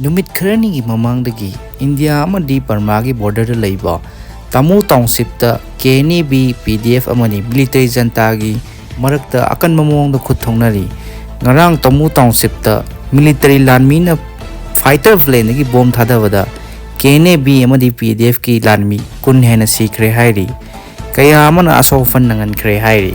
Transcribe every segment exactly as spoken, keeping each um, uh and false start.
ꯅꯨꯃꯤꯠ ꯈꯔꯅꯤꯒꯤ ꯃꯃꯥꯡꯗꯒꯤ ꯏꯟꯗꯤꯌꯥ ꯑꯃꯗꯤ ꯕꯔꯃꯥꯒꯤ ꯕꯣꯔꯗꯔꯗ ꯂꯩꯕ ꯇꯥꯃꯨ ꯇꯥꯎꯟꯁꯤꯞꯇ K N A B, P D F ꯑꯃꯗꯤ ꯃꯤꯂꯤꯇꯔꯤ ꯖꯟꯇꯥꯒꯤ ꯃꯔꯛꯇ ꯑꯀꯟꯕ ꯃꯑꯣꯡꯗ ꯈꯨꯠ ꯊꯣꯛꯅꯔꯤ꯫ ꯉꯔꯥꯡ ꯇꯥꯃꯨ ꯇꯥꯎꯟꯁꯤꯞꯇ ꯃꯤꯂꯤꯇꯔꯤ ꯂꯥꯟꯃꯤꯅ ꯐꯥꯏꯇꯔ ꯄ꯭ꯂꯦꯟꯗꯒꯤ ꯕꯣꯝ ꯊꯥꯗꯕꯗ ꯀꯦ ꯑꯦꯟ ꯑꯦ ꯕꯤ ꯑꯃꯗꯤ ꯄꯤ ꯗꯤ ꯑꯦꯐꯀꯤ ꯂꯥꯟꯃꯤ ꯀꯨꯟ ꯍꯦꯟꯅ ꯁꯤꯈ꯭ꯔꯦ ꯍꯥꯏꯔꯤ꯫ ꯀꯌꯥ ꯑꯃꯅ ꯑꯁꯣꯛ ꯑꯄꯟ ꯅꯪꯍꯟꯈ꯭ꯔꯦ ꯍꯥꯏꯔꯤ꯫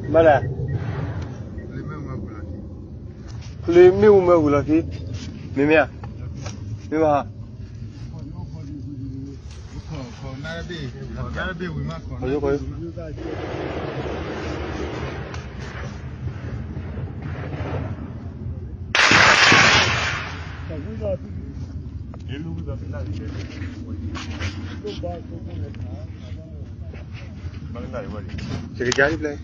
Mara. Kuli mi ume gula ki. Mi mia. Mi ma. Koyo, koyo. Sigi jari play.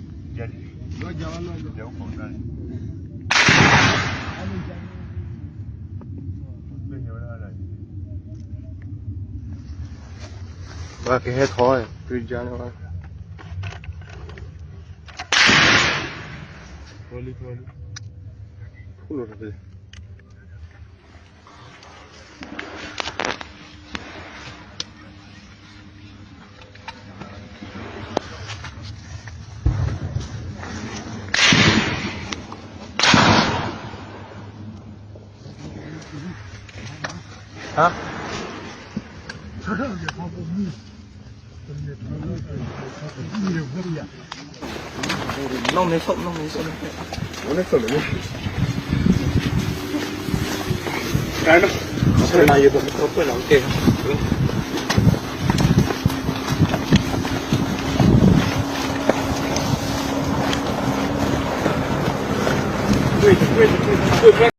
बाकी है थोड़े, फिर जाने वाला। Trolley, trolley. फुल हो रहा है। हाँ? Nông này sốc, nông này sốc. Cái nó. Cái này giờ tôi không quên lòng kìa.